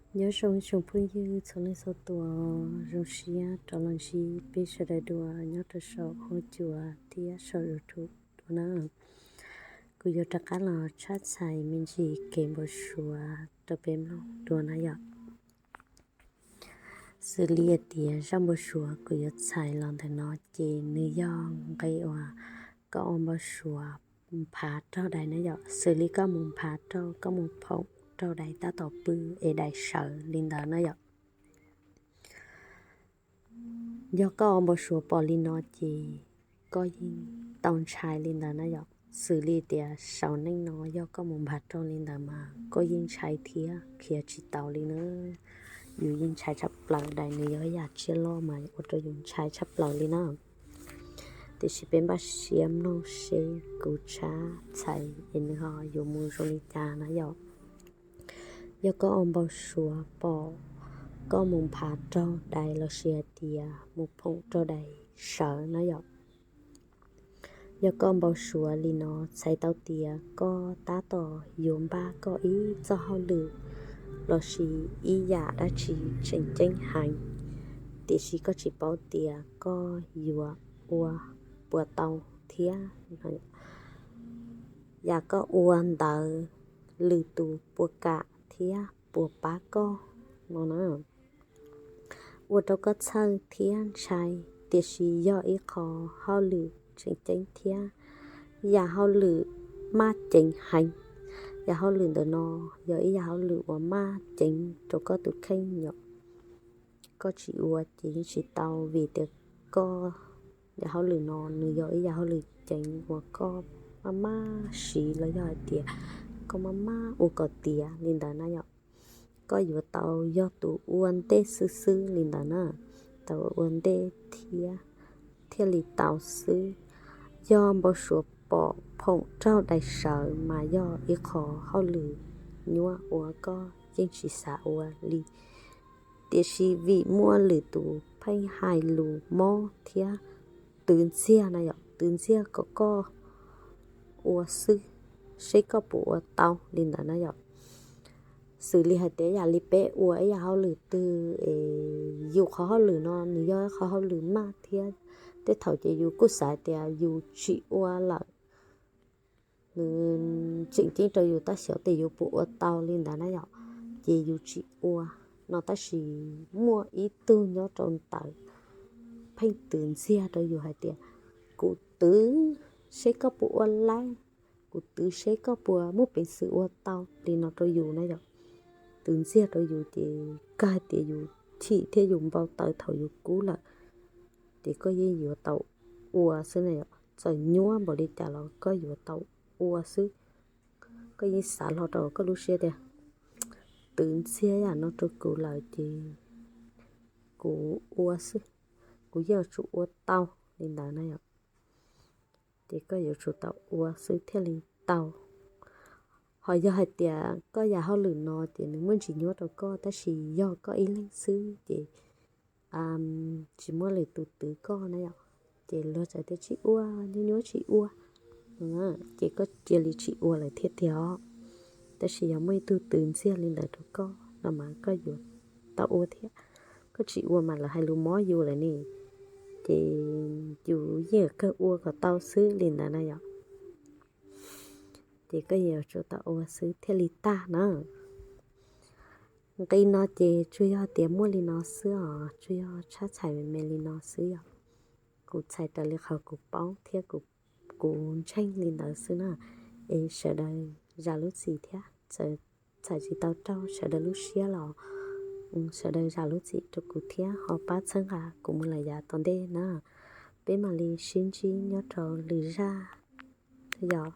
Nyob zoo tsoom phooj ywg txhua leej txhua tus, zoo siab rov los ntsib peb sawv daws dua nyob rau saum huab cua thiab saum YouTube dua na. Kuv yuav rov qab los tshaj txhais me ntsis kev npau suav rau peb mloog dua na yom. Xws li tias zaj npau suav kuv yuav txhais los ntawm no ces nws yog nqe uas koj ua npau suav nphav raug dais na yom. Xws li koj mus nphav raug, koj mus phoom raug dais tab tom pw es dais sawv li ntawd na yom. Yog koj ua npau suav pom li no ces koj yeej tau ntshai li ntawd na yom. Xws li tias saum neej no yog koj mus nphav raug li ntawd mas koj yeej ntshai thiab khiav tsis tau li na. Yus yeej ntshai tshaj plaws, dais nws yog ib yam tsiaj loj mas ua rau yus ntshai tshaj plaws li na. Tiam sis peb npaj siab mloog seb kuv tshaj txhais es nws ho yuav mus zoo li cas na yom. Yog koj ua npau suav pom koj mus nphav raug dais lossis hais tias mus phoom raug dais sawv na yom. Yog koj npau suav li no txhais tau tias koj tab tom yuav npaj koj ib txoj hauj lwm lossis ib yam dab tsi tseem ceeb heev, tiam sis koj tsis paub tias koj yuav ua puas tau thiab yam koj ua ntawd lwm tus puas kam thiab puas pab koj no na. Ua rau koj txhawj thiab ntshai, tiam sis yog ib qho hauj lwm tseem ceeb thiab yam hauj lwm maj ceev heev. Yam hauj lwm ntawm no yog ib yam hauj lwm uas maj ceev rau koj tus kheej yom. Koj tsis ua ces yeej tsis tau vim tias koj, yam hauj lwm no nws yog ib yam hauj lwm ceev uas koj maj maj siv los yog hais tias koj maj maj ua kom tiav li ntawd na yom. Koj yuav tau yog tus ua ntej xwb xwb li ntawd na, tau ua ntej thiab thiaj li tau xwb. Yog npau suav pom phoom raug dais sawv mas yog ib qho hauj lwm nyuaj uas koj yeej tsis xav ua li. Tiam sis vim muaj lwm tus pheej hais lus mob thiab twv ntxiag na yom, twv ntxiag kom koj ua xwb, seb koj puas ua tau li ntawd na yom. Xws li hais tias yam li peb ua ib yam hauj lwm twg es yus qhov hauj lwm no nws yog qhov hauj lwm maj thiab tej thaum ces yus kuj xav tias yus tsis ua lawm, nws tseem ceeb rau yus tab xyov tias yus puas ua tau li ntawd na yom, ces yus tsis ua no. Tab sis muaj ib tug nyob rau ntawd pheej twv ntxiag rau yus hais tias kuv twv seb koj puas ua laib, kuv twv seb koj puas muaj peev xwm ua tau li no rau yus na yom. Twv ntxiag rau yus ces kawg tias yus chim thiab yus npau taws thaum yus kub lawm, ces koj yeej yuav tau ua xwb na yom. Txawm nyuaj npaum li cas los koj yuav tau ua xwb. Koj yeej xav hlo rau koj lub siab tias twv ntxiag yam no rau kuv lawm ces kuv ua xwb, kuv yeej yuav tsum ua tau li ntawd na yom. Ces koj yuav tsum tau ua xwb thiaj li tau. Ho yog hais tias koj yam hauj lwm no ces nws muaj ntsis nyuaj rau koj tab sis yog koj ib leeg xwb ces tsis muaj lwm tus twv koj na yom, ces luag txawm tias tsis ua, nyuaj nyuaj tsis ua, ces koj cia li tsis ua lawm thiab tiag os. Tab sis yog muaj ib tug twv ntxiag li ntawd rau koj no mas koj yuav tau ua thiab. Koj tsis ua mas lawv hais lus mob yus lawm ne, ces yus yeej kawg ua kom tau xwb li ntawd na yom. Ces koj yuav tsum tau ua xwb thiaj li tag na. Nqe no ces tsuas yog tias muaj li no xwb os, tsuas yog tshab txhais me me li no xwb yom. Kuv txhais raws li qhov kuv paub thiab kuv ntseeg li ntawd xwb na. Es sawv daws zam lub txim thiab, txawm txhais tsis tau raug sawv daws lub siab los sawv daws zam lub txim rau kuv thiab ho pab txhawb nqa kuv mus lawm yav tom ntej na. Peb mam li sib ntsib nyob rau lwm zaj yom.